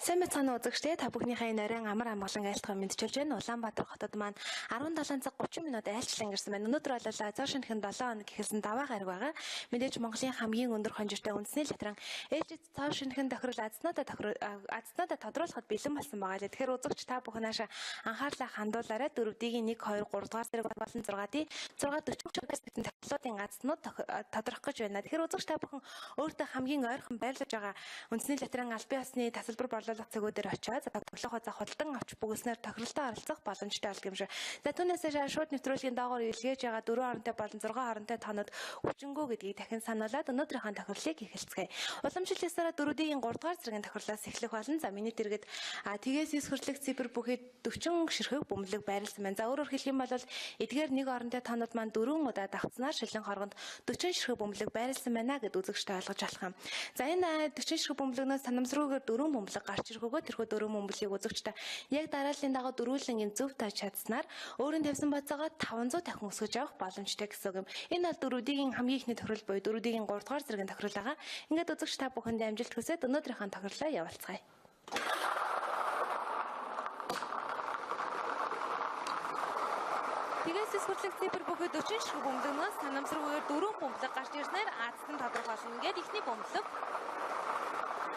Сайн байцгаана уу үзэгчдээ, та бүхнийхээ энэ оройн амар амгалан айлтгай мэдчилж байна. Улаанбаатар хотод маань 17 цаг 30 минут айлчлан ирсэн байна. Өнөөдөр бол зоо шинэхэн 7 хоног эхэлсэн даваа гараг байгаа. Мэдээж Монголын хамгийн өндөр хонжиртой үндэсний латран ээлжид цоо шинэхэн тохирол азтнуудаа тодруулахад бэлэн болсон байгаа лээ. Тэгэхээр үзэгч та бүхэн наашаа анхаарлаа хандуулаарай. 4D-ийн 1 2 3 дугаар зэрэг болон 6D 6 40 гэсэн тохиолдлуудын азнууд тодорхой гэж байна. Тэгэхээр үзэгч та бүхэн өөртөө хамгийн ойрхон байрлаж байгаа үндэсний латран албан ёсны тасалбар борлуулах цэгүүдээр очиод тоглохоо за худалдан авч бүгснээр тохиролтоо оролцох боломжтой болдог юм шиг. За түүнээс шууд нэвтрүүлгийн доогоор илгээж байгаа 4 хоронтой болон 6 хоронтой тоонууд хүчингү гэдгийг дахин сануулад өнөөдрийнхөө тохирлыг эхэлцгээе. Уламжлал ёсороо 4D-ийн 3 дугаар зэргийн тохирлоос эхлэх болно. За миний дэргэд тэгээс 9 хүртэлх цифр бүхий 40 ширхэг бөмбөлөг байрлсан байна. За өөрөөр хэлэх юм бол эдгээр нэг оронтой тоонууд маань 4 удаа давхцсанаар шилэн хоргонд 40 ширхэг бөмбөлөг байрлсан байна гэд үзэгчтэй ойлгож болох юм. За энэ 40 ширхэг бөмбөлгнөөс санамсаргүйгээр 4 бөмбөлөг гарч ирэх өгөө тэрхүү 4 бөмбөлгийг үзэгчтэй яг дарааллын дагуу дөрвөлнгийн зөв тааж чадсанаар өөрийн тавьсан бодцоогоо 500 дахин өсгөж авах боломжтой гэсэн үг юм. Энэ бол 4D-ийн хамгийн ихний тохирол буюу 4D-ийн 3 дугаар зэргийн тохирол байгаа. Ингээд үзэгч та бүхэндээ амжилт хүсээд өнөөдрийнхөө тохирлоо явуулцгаая. Тэгээс эс хүртэлх цифр бүхий 40 ширхэг бөмбөлгнөөс санамсаргүйгээр 4 бөмбөлөг гарч ирснээр азтан тодорхой болно. Ингээд эхний бөмбөлөг.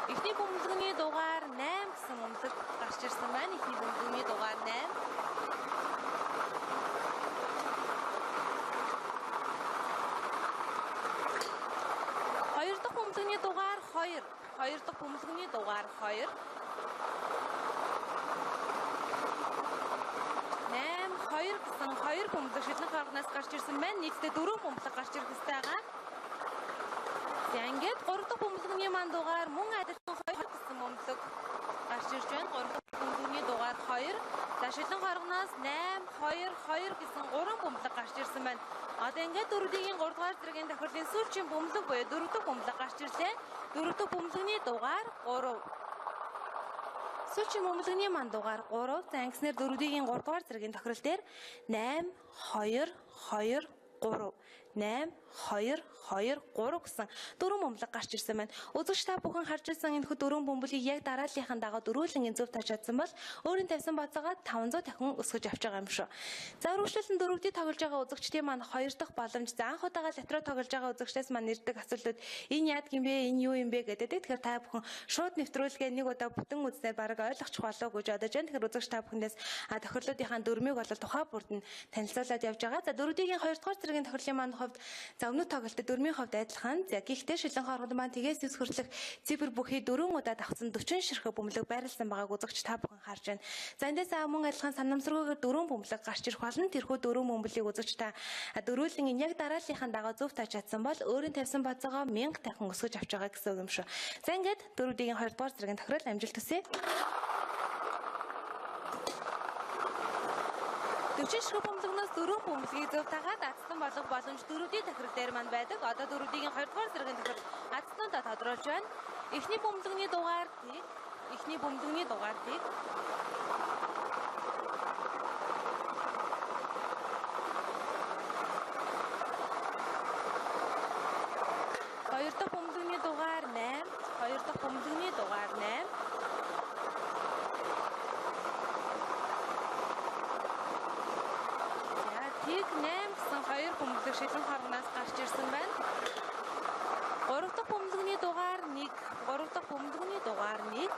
Эхний бөмбөлгөний дугаар 8 гэсэн бөмбөлөг гарч ирсэн байна. Эхний бөмбөлгөний дугаар 8. Хоёр дахь бөмбөлгөний дугаар 2. Хоёр дахь бөмбөлгөний дугаар 2. 8 2 гэсэн 2 бөмбөлөг шилэн хоргоноос гарч ирсэн байна. Нийтдээ 4 бөмбөлөг гарч ирэх ёстой байгаа. За ингээд 3 дахь бөмбөлгөний маань дугаар мөн адилхан 2 гэсэн бөмбөлөг гарч ирж байна. 3 дахь бөмбөлгөний дугаар 2. За шилэн хоргоноос 8 2 2 гэсэн 3 бөмбөлөг гарч ирсэн байна. Одоо ингээд 4D-ийн 3 дугаар зэргийн тохирлын сүүлчийн бөмбөлөг буюу 4 дахь бөмбөлөг гарч ирлээ. 4 дахь бөмбөлгөний дугаар 3. Сүүлчийн бөмбөлгөний маань дугаар 3. За ингэснээр 4D-ийн 3 дугаар зэргийн тохирол дээр 8 2 2 3 8 2 2 3 гэсэн дөрвөн бөмбөлөг гарч ирсэн байна. Үзэгч та бүхэн харж ирсэн энэхүү дөрвөн бөмбөлгийг яг дарааллынхаа дагуу дөрвөлнгийн зөв тааж чадсан бол өөрийн тавьсан бодцоогоо 500 дахин өсгөж авч байгаа юм шүү. За үргэлжлүүлэн 4D тоглож байгаа үзэгчдийн маань хоёр дахь боломж. За анх удаага латро тоглож байгаа үзэгчдээс маань ирдэг асуултууд энэ яадаг юм бэ? Энэ юу юм бэ гэдэг. Тэгэхээр та бүхэн шууд нэвтрүүлгээ нэг удаа бүтэн үзснээр бараг ойлгочих болов гэж бодож байна. Тэгэхээр үзэгч та бүхнээс тохирлуудынхаа дөрмийг бол тухай бүрд нь танилцуулаад явж байгаа. За 4D-ийн 2 дугаар зэргийн тохирлын маань хувьд за өмнөд тоглолтод дөрмийн хувьд адилхан. За гэхдээ шилэн хоргонд маань тэгээс 9 хүртэлх цифр бүхий 4 удаа давхцсан 40 ширхэг бөмбөлөг байрлсан байгааг үзэгч та бүхэн харж байна. За эндээс мөн адилхан санамсаргүйгээр 4 бөмбөлөг гарч ирэх болно. Тэрхүү 4 бөмбөлгийг үзэгч та дөрвөлнгийн яг дарааллынхаа дагуу зөв тааж чадсан бол өөрийн тавьсан бодцоогоо 1000 дахин өсгөж авч байгаа гэсэн үг юм шүү. За ингээд 4D-ийн 2 дугаар зэргийн тохирол амжилт хүсье. 40 ширхэг бөмбөлгнөөс 4 бөмбөлгийг зөв тагаад азтан болох боломж 4D тохирол дээр маань байдаг. Одоо 4D-ийн 2 дугаар зэргийн тохирол азтнуудаа тодруулж байна. Эхний бөмбөлгөний дугаар тэг, эхний бөмбөлгөний дугаар тэг. Хоёр дахь бөмбөлгөний дугаар 8, хоёр дахь бөмбөлгөний дугаар 8. Тэг 8 гэсэн 2 бөмбөлөг шилэн хоргоноос гарч ирсэн байна. 3 дахь бөмбөлгөний дугаар 1, 3 дахь бөмбөлгөний дугаар 1. 0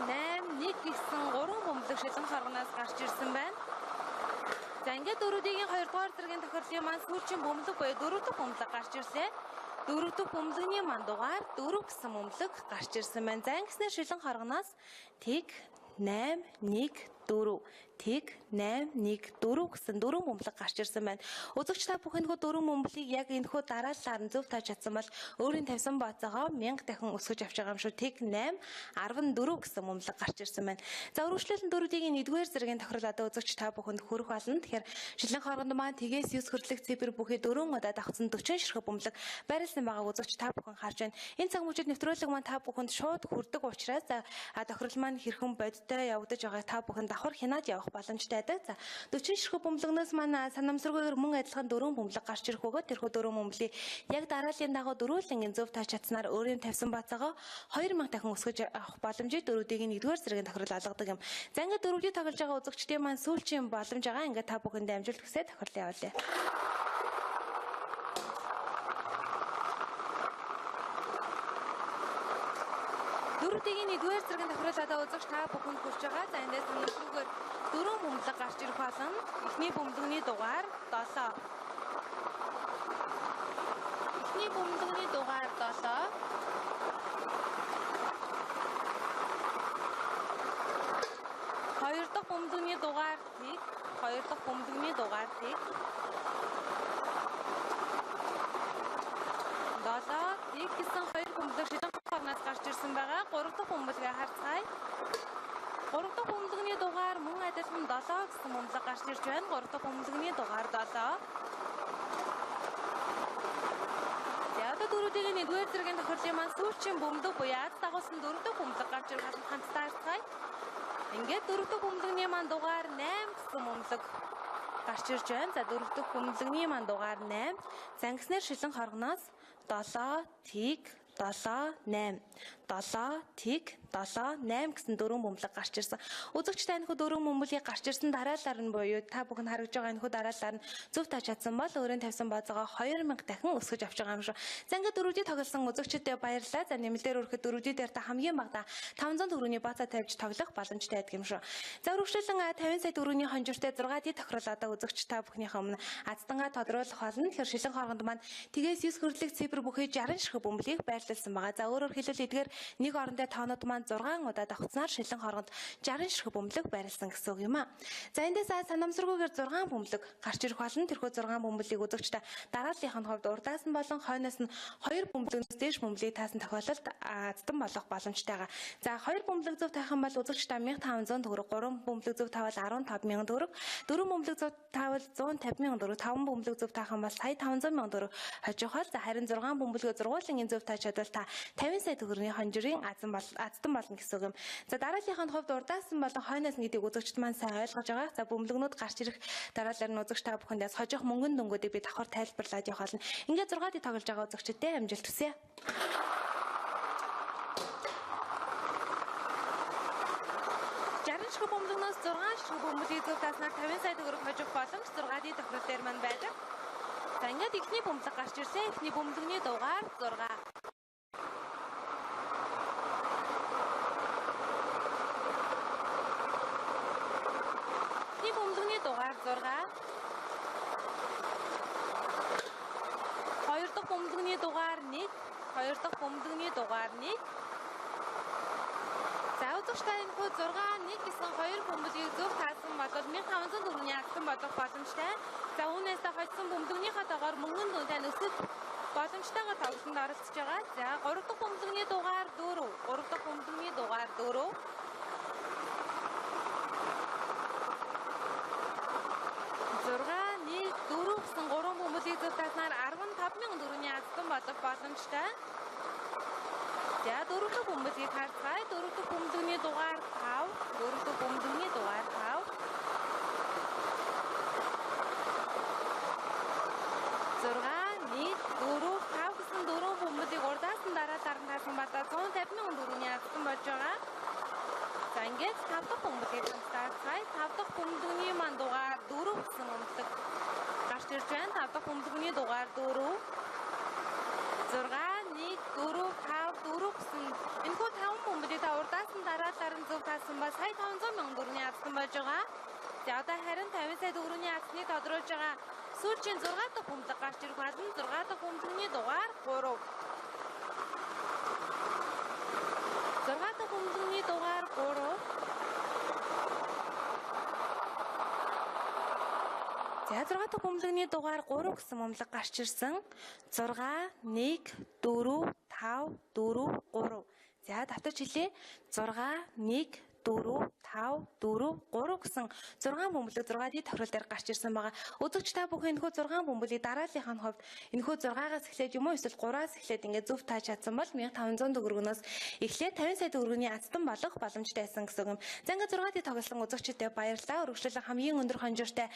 8 1 гэсэн 3 бөмбөлөг шилэн хоргоноос гарч ирсэн байна. За ингээд 4D-ийн 2 дугаар зэргийн тохирлын маань сүүлчийн бөмбөлөг буюу 4 дахь бөмбөлөг гарч ирлээ. 4 дахь бөмбөлгөний маань дугаар 4 гэсэн бөмбөлөг гарч ирсэн байна. За ингэснээр шилэн хоргоноос тэг 8 1 4 тэг 8 1 4 гэсэн дөрвөн бөмбөлөг гарч ирсэн байна. Үзэгч та бүхэн энэхүү дөрвөн бөмбөлгийг яг энэхүү дарааллаар нь зөв тааж чадсан бол өөрийн тавьсан бодцоогоо 1000 дахин өсгөж авч байгаа юм шүү. Тэг 8 14 гэсэн бөмбөлөг гарч ирсэн байна. За үргэлжлүүлэн 4D-ийн 1-р зэргийн тохирол одоо үзэгч та бүхэнд хүрэх болно. Тэгэхээр шилэн хоргонд маань тэгээс 9 хүртэлх цифр бүхий 4 удаа давхцсан 40 ширхэг бөмбөлөг байрлсан байгааг үзэгч та бүхэн харж байна. Энэ цаг мөчид нэвтрүүлэг маань та бүхэнд шууд хүрдэг учраас тохирол маань хэрхэн бодиттой явагдаж байгааг та бүхэн давхар хянаад явах боломжтой байдаг. За 40 ширхэг бөмбөлгнөөс маань санамсаргүйгээр мөн адилхан 4 бөмбөлөг гарч ирэх бөгөөд тэрхүү 4 бөмбөлийг яг дарааллын дагуу дөрвөлнгийн зөв тааж чадсанаар өөрийн тавьсан бацаагаа 2000 дахин өсгөж авах боломжийг дөрүүдийг нэгдүгээр зэргийн тохирол олгодог юм. За ингээд дөрөвдийг тоглож байгаа үзэгчдийн маань сүүлчийн боломж байгаа. Ингээд та бүхэндээ амжилт хүсье, тохирлоо явуулъя. Дөрөвдгийн нэгдүгээр зэргийн тохирол одоо үзэгч та бүхэнд хүрч байгаа. За эндээс санамсаргүйгээр 4 бөмбөлөг гарч ирэх болно. Эхний бөмбөлөгний дугаар 7. Эхний бөмбөлөгний дугаар 7. Хоёр дахь бөмбөлөгний дугаар 1. Хоёр дахь бөмбөлөгний дугаар 1. 7 1 гэсэн хоёр бөмбөлөг шилэн хорноос гарч ирсэн байгаа. Гурав дахь бөмбөлөгийг харцгаая. Гурав дахь бөмбөлөгний дугаар мөн адилхан 7 гэсэн бөмбөлөг гарч ирж байна. Гурав дахь бөмбөлөгний дугаар 7. За одоо дөрөвдгийн нэгдүгээр зэргийн тохирлын маань сүүлчийн бөмбөлөг буюу аз дагуулсан дөрөв дэх бөмбөлөг гарч ирэх бол хамтдаа харцгаая. Ингээд дөрөв дэх бөмбөлөгний маань дугаар 8 гэсэн бөмбөлөг гарч ирж байна. За дөрөв дэх бөмбөлөгний маань дугаар 8. За ингэснээр шилэн хоргоноос 7 тэг 7 8 7 тэг 7 8 гэсэн дөрвөн бөмбөлөг гарч ирсэн. Үзэгч та энэхүү дөрвөн бөмбөлгийг гарч ирсэн дараалалаар нь буюу та бүхэн харагдж байгаа энэхүү дараалалаар нь зөв тааж чадсан бол өөрийн тавьсан баазгаа 2000 дахин өсгөж авч байгаа юм шүү. За ингээд дөрөвдийг тоглосон үзэгчдэд баярлалаа. За нэмэлтээр өрөхөд дөрөвдий дээр та хамгийн багадаа 500 төгрөгийн баазаа тавьж тоглох боломжтой байдаг юм шүү. За үргэлжлэн 50 сая төгрөгийн хонжиртой 6 д тохирол одоо үзэгч та бүхнийхээ өмнө аздангаа тодруулах болно. Тэгэхээр шилэн хоргонд маань тэгээс 9 хөрлөх цифр бүхий 60 ширхэг бөмбөлгийг байрлуулсан байгаа. За өөрөөр хэлбэл эдгээр нэг орондоо тоонууд маань 6 удаа давхцсанаар шилэн хоргонд 60 ширхэг бөмбөлөг байрлсан гэсэн үг юм а. За эндээс санамсаргүйгээр 6 бөмбөлөг гарч ирэх болно. Тэрхүү 6 бөмбөлгийг үзэгчдээ дарааллынх нь хувьд урдаас нь болон хойноос нь 2 бөмбөлгөөс дээш бөмбөлгийг таасан тохиолдолд аздан болох боломжтой байгаа. За 2 бөмбөлөг зөв таах юм бол үзэгчдээ 1500 төгрөг, 3 бөмбөлөг зөв таавал 15000 төгрөг, 4 бөмбөлөг зөв таавал 150000 төгрөг, 5 бөмбөлөг зөв таах юм бол 1,500,000 төгрөг хожих бол. За харин 6 бөмбөлгөө зургуулын зөв тааж чадвал та 50 сая төгрөгийн хонжирын аздан болно гэсэн үг юм. За дарааллынх нь хувьд урдаас нь болон хойноос нь гэдгийг үзэгчд маань сайн ойлгож байгаа. За бөмбөлгнүүд гарч ирэх дараалалаар нь үзэгч та бүхэндээ хожих мөнгөн дөнгөдийг би давхар тайлбарлаад явах болно. Ингээд 6 д тоглож байгаа үзэгчдэд амжилт хүсье. 60 ширхэг бөмбөлгнөөс 6 ширхэг бөмбөлгийг зөв тааснаар 50 сая төгрөг хожих боломж 6 д тохирол дээр маань байдаг. За ингээд эхний бөмбөлөг гарч ирлээ. Эхний бөмбөлгний дугаар 6. Эхний бөмбөлгний дугаар 6. Хоёр дахь бөмбөлгний дугаар 1. Хоёр дахь бөмбөлгний дугаар 1. За үзэгч та энэхүү 6 1 гэсэн хоёр бөмбөлгийг зөв таасан бол 1500 төгрөгийн аздан болох боломжтой. За үүнээс хожсон бөмбөлгнийхээ тоогоор мөнгөн дүнтэй өсөх боломжтойгоор тоглолтод оролцож байгаа. За 3 дахь бөмбөлгний дугаар 4. 3 дахь бөмбөлгний дугаар 4. 6 1 4 гэсэн 3 бөмбөлгийг зөв тааснаар 15000 төгрөгийн аздан болох боломжтой. За дөрөв дэх бөмбөлгийг харцгаая. Дөрөв дэх бөмбөлгний дугаар 5. Дөрөв дэх бөмбөлгний дугаар 5. 6 1 4 5 гэсэн дөрвөн бөмбөлгийг урдаас нь дараалал нь таасан бол 150,000 төгрөгийн аздан болж байгаа. За ингээд 5 дахь бөмбөлгийг хамтдаа харцгаая. 5 дахь бөмбөлгний маань дугаар 4 гэсэн бөмбөлөг гарч ирж байна. 5 дахь бөмбөлгний дугаар 4. 6 1 4 5 4 гэсэн энэхүү 5 бөмбөлгийг та урдаас нь дараалалаар нь зөв таасан ба 1,500,000 төгрөгийн аздан болж байгаа. За одоо харин 50 сая төгрөгийн азныг тодруулж байгаа сүүлчийн 6 дахь бөмбөлөг гарч ирэх болно. 6 дахь бөмбөлгний дугаар 3. 6 дахь бөмбөлгний дугаар 3. За 6 дахь бөмбөлгний дугаар 3 гэсэн бөмбөлөг гарч ирсэн. 6 1 4 5 4 3. За давтаж хэлье. 6 1 4 5 4 3 гэсэн 6 бөмбөлөг 6 дэх тохирол дээр гарч ирсэн байгаа. Үзэгч та бүхэн энэхүү 6 бөмбөлгийг дарааллынхаа хувьд энэхүү 6-аас эхлээд юм уу эсвэл 3-аас эхлээд ингээд зөв тааж чадсан бол 1500 төгрөгнөөс эхлээд 50 сая төгрөгийн азтан болох боломжтой байсан гэсэн үг юм. За ингээд 6 дэх тоглосон үзэгчдэд баярлалаа. Өргөжлөлөн хамгийн өндөр хонжоортой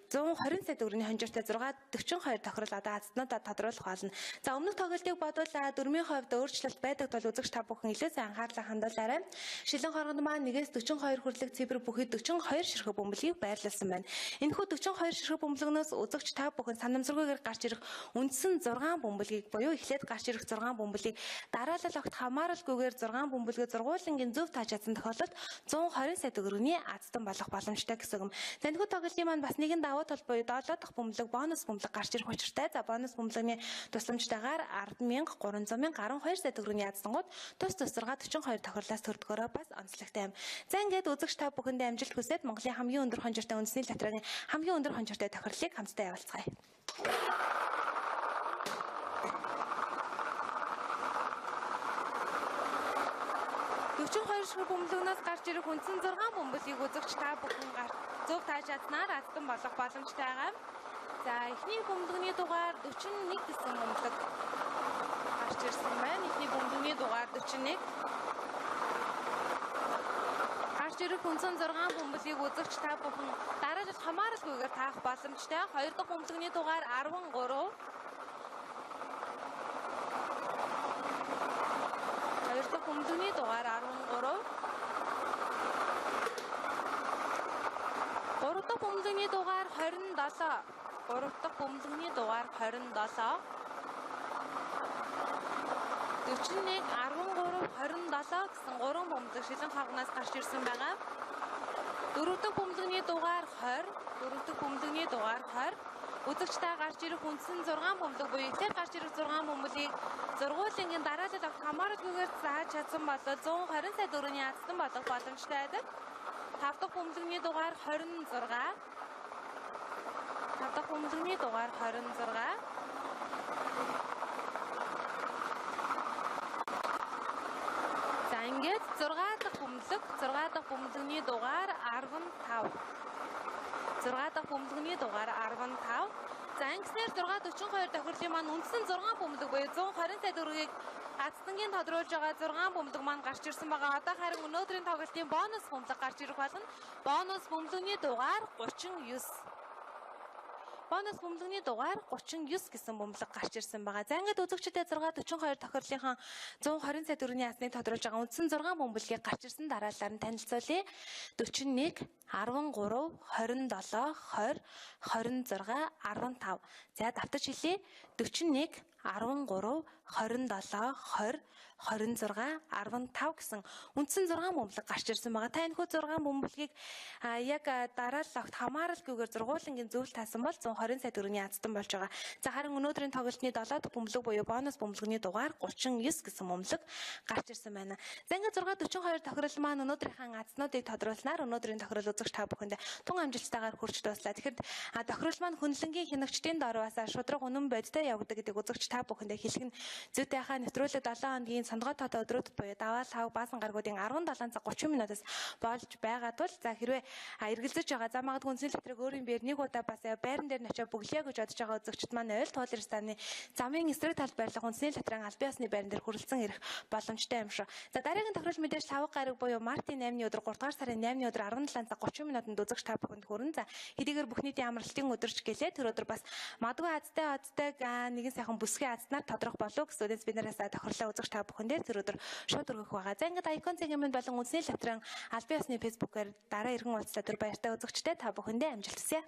120 сая төгрөгийн хонжоортой 642 тохирол одоо азтнуудаа тодруулах болно. За өмнөх тоглолтыг бодвол дөрмийн хувьд өөрчлөлт байдаг тул үзэгч та бүхэн илүү сайн анхаарлаа хандуулаарай. Шилэн хоргонд маань 1-ээс 42 хүртэлх цифр бүхий 42 ширхэг бөмбөлгийг байрлуулсан байна. Энэхүү 42 ширхэг бөмбөлгнөөс үзэгч та бүхэн санамсаргүйгээр гарч ирэх үндсэн 6 бөмбөлгийг буюу эхлээд гарч ирэх 6 бөмбөлгийг дараалал огт хамааралгүйгээр 6 бөмбөлгөө зургуулангийн зөв тааж чадсан тохиолдолд 120 сая төгрөгийн азтан болох боломжтой гэсэн юм. За энэхүү тоглолтын маань бас нэгэн давуу тал буюу 7 дахь бөмбөлөг бонус бөмбөлөг гарч ирэх учиртай. За бонус бөмбөлгийн тусламжтайгаар 10,300 12 сая төгрөгийн азтангууд тус тус 6 42 тохиолдлоос төрдгөөрөө бас онцлогтой юм. За ингээд үзэгч та бүхэндээ амжилт хүсээд Монголын хамгийн өндөр хонжиртай үндэсний лотерейн хамгийн өндөр хонжиртай тохирлыг хамтдаа явуулцгаая. 42 ширхэг бөмбөлгнөөс гарч ирэх үндсэн 6 бөмбөлгийг үзэгч та бүхэн зөв тааж чадсанаар азтан болох боломжтой байгаа. За эхний бөмбөлгөний дугаар 41 гэсэн бөмбөлөг гарч ирсэн байна. Эхний бөмбөлгөний дугаар 41. Гарч ирэх үндсэн 6 бөмбөлгийг үзэгч та бүхэн дараалал хамааралгүйгээр таах боломжтой. Хоёр дахь бөмбөлгөний дугаар 13. Хоёр дахь бөмбөлгөний дугаар 13. Гурав дахь бөмбөлгөний дугаар 27. Гурав дахь бөмбөлгөний дугаар 27. 41 13 27 гэсэн 3 бөмбөлөг шилэн хоргоноос гарч ирсэн байгаа. Дөрөв дэх бөмбөлгөний дугаар 20, дөрөв дэх бөмбөлгөний дугаар 20. Үзэгч та гарч ирэх үндсэн 6 бөмбөлөг буюу эхлээд гарч ирэх 6 бөмбөлгийг зургуулынгийн дараалал огт хамааралгүйгээр зааж чадсан бол 120 сая төгрөгийн азтан болох боломжтой байдаг. Тав дахь бөмбөлгөний дугаар 26. Тав дахь бөмбөлгөний дугаар 26. За ингээд 6 дахь бөмбөлөг, 6 дахь бөмбөлгөний дугаар 15. 6 дахь бөмбөлгөний дугаар 15. За ингэснээр 642 тохирлын маань үндсэн 6 бөмбөлөг буюу 120 сая төгрөгийг азтангийн тодруулж байгаа 6 бөмбөлөг маань гарч ирсэн байгаа. Одоо харин өнөөдрийн тоглолтын бонус бөмбөлөг гарч ирэх болно. Бонус бөмбөлгөний дугаар 39. Бонус бөмбөлгөний дугаар 39 гэсэн бөмбөлөг гарч ирсэн байгаа. За ингээд үзэгчдэд 642 тохирлынхаа 120 сая төгрөгийн асныг тодруулж байгаа үндсэн 6 бөмбөлгийг гарч ирсэн дараалалаар нь танилцуулъя. 41 13 27 20 26 15. За давтаж хэлье. 41 13 27 20 26 15 гэсэн үндсэн 6 бөмбөлөг гарч ирсэн байгаа. Та энэхүү 6 бөмбөлгийг яг дараалал огт хамааралгүйгээр зургуулангийн зөвл таасан бол 120 сая төгрөгийн азтан болж байгаа. За харин өнөөдрийн тоглолтны 7 дахь бөмбөлөг буюу бонус бөмбөлгөний дугаар 39 гэсэн бөмбөлөг гарч ирсэн байна. За ингээд 642 тохирол маань өнөөдрийнхээ азнуудыг тодруулснаар өнөөдрийн тохирол үзэгч та бүхэнд тун амжилттайгаар хүрч дууслаа. Тэгэхээр тохирол маань хөндлөнгийн хянагчдын дорвоос шудраг үнэн бодиттой явагддаг гэдэг үзэгч та бүхэндээ хэлэх нь зүйтэй хаа нэвтрүүлэг 7 хоногийн сондгой тоотой өдрүүдэд буюу даваа лав баасан гаргуудын 17 цаг 30 минутаас болж байгаа тул за хэрвээ эргэлзэж байгаа за магадгүй үндэсний лотерейг өөрийн биеэр нэг удаа бас байран дээр нь очиж бөглөе гэж бодож байгаа үзэгчд маань ойл туул рестораны замын эсрэг талд байрлах үндэсний лотерейн албан ёсны байран дээр хүрэлцэн ирэх боломжтой юм шиг. За дараагийн тохирол мэдээж лавг гараг буюу мартын 8-ны өдөр 3 дугаар сарын 8-ны өдөр 17 цаг 30 минутанд үзэгч та бүхэнд хүрэн. За хэдийгээр бүх нийтийн амралтын өдөрч гэлээ тэр өдөр бас магадгүй азтай одтой нэгэн сайхан бүсгүй азнаар тодрох болов гэсэн үдээс бид нараас тохирлоо үзэгч та бүхэндээ тэр өдөр шууд өргөх байгаа. За ингээд Icon цагийн болон үндэсний лотерейн албан ёсны Facebook-ээр дараа иргэн уулзлаа түр баяртай үзэгчтэй та бүхэндээ амжилт хүсье.